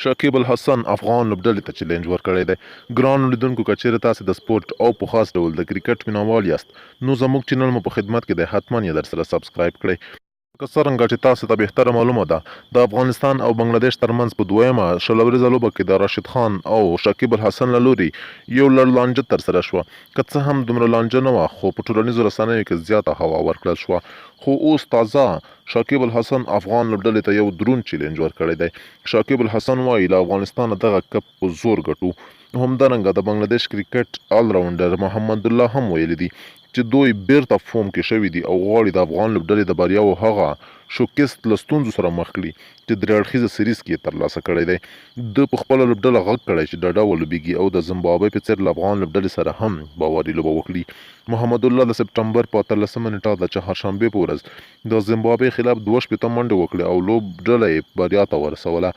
شکیب الحسن افغان لوبډلې ته چیلنج ورکړی دی. ګرانو لیدونکو که چیرې تاسې د سپورټ او په خاص ډول د کرکټ مینوال یاست نو زموږ چینل مو په خدمت کې دی حتما یې درسره سبسکرایب کړئ. لکه څرنګه چې تاسې ته بهتره معلومه ده د افغانستان او بنګله دیش ترمنځ په دویمه 20 اوریزه لوبه کې د راشد خان او شکیب الحسن له لوري یو لړ لانجه ترسره شوه که څه هم دومره لانجه نه وه خو په ټولنیزو رسنیو کې زیاته هوا ورکړل شوه خو اوس تازه شکیب الحسن افغان لوبډلې ته یو دروند چیلنج ورکړی دی. شکیب الحسن وايي، له افغانستانه دغه کپ په زور ګټو. همدارنګه د بنګله دېش کرکټ الراونډر محمدالله هم ویلي دي چې دوی بېرته فوم کې شوي دي او غواړي د افغان لوبډلې د بریاوو هغه شکست له ستونزو سره مخ کړي چې درې اړخیزه سیریز کې یې ترلاسه کړی دی. ده په خپله لوبډله غږ کړی چې ډډه ولوبېږي او د زمبابوې په څېر له افغان لوبډلې سره هم باوري لوبه وکړي. محمدالله د سپټمبر په 18 نېټه د چهارشنبې په ورځ د زمبابوې خلاف 62 منډې وکړې او لوبډله یې بریا ته ورسوله.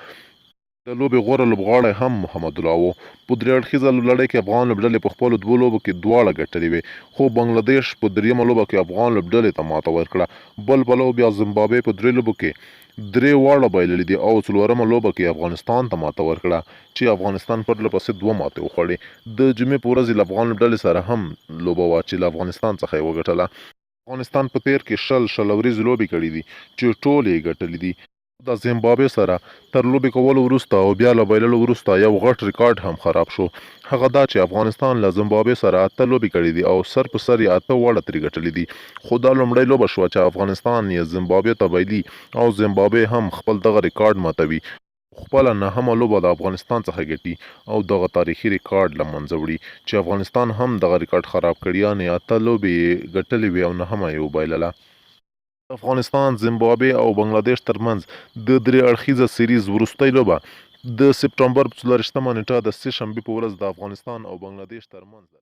د لوبې غوره لوبغاړی هم محمدالله و. په درې اړخیزه لړۍ کې افغان لوبډلې په خپلو دوو لوبو کې دواړه ګټلې وې، خو بنګله دېش په درېیمه لوبه کې افغان لوبډلې ته ماته ورکړه. بل پلو بیا زمبابوې په درې لوبو کې درې واړه بایللې دي او څلورمه لوبه کې یې افغانستان ته ماته ورکړه چې افغانستان پرله پسې دوه ماتې وخوړې. د جمعې په ورځ یې له افغان لوبډلې سره هم لوبه وه چې له افغانستان څخه یې وګټله. افغانستان په تېر کې 20، 20 اوریزې لوبې کړې دي چې ټولې یې ګټلې دي. د زیمبابوې سره تر لوبې کولو وروسته او بیا له بایللو وروسته یو غټ ریکارډ هم خراب شو، هغه دا چې افغانستان له زمبابوې سره اته لوبې کړې دي او سر په سر یې اته واړه ترې ګټلې دي، خو دا لومړۍ لوبه شوه چې افغانستان یې زمبابوې ته بایلي او زمبابوې هم خپل دغه ریکارډ ماتوي او خپله نهمه لوبه د افغانستان څخه ګټي او دغه تاریخي ریکارډ له منځه وړي چې افغانستان هم دغه ریکارډ خراب کړ، یعنې اته لوبې یې ګټلې وې او نهمه یې وبایلله. د افغانستان، زمبابوې او بنګلادېش ترمنځ د درې اړخیزه سیریز وروستۍ لوبه د سپټمبر په 24 نېټه د سې شنبې په ورځ د افغانستان او بنګلادېش ترمنځ.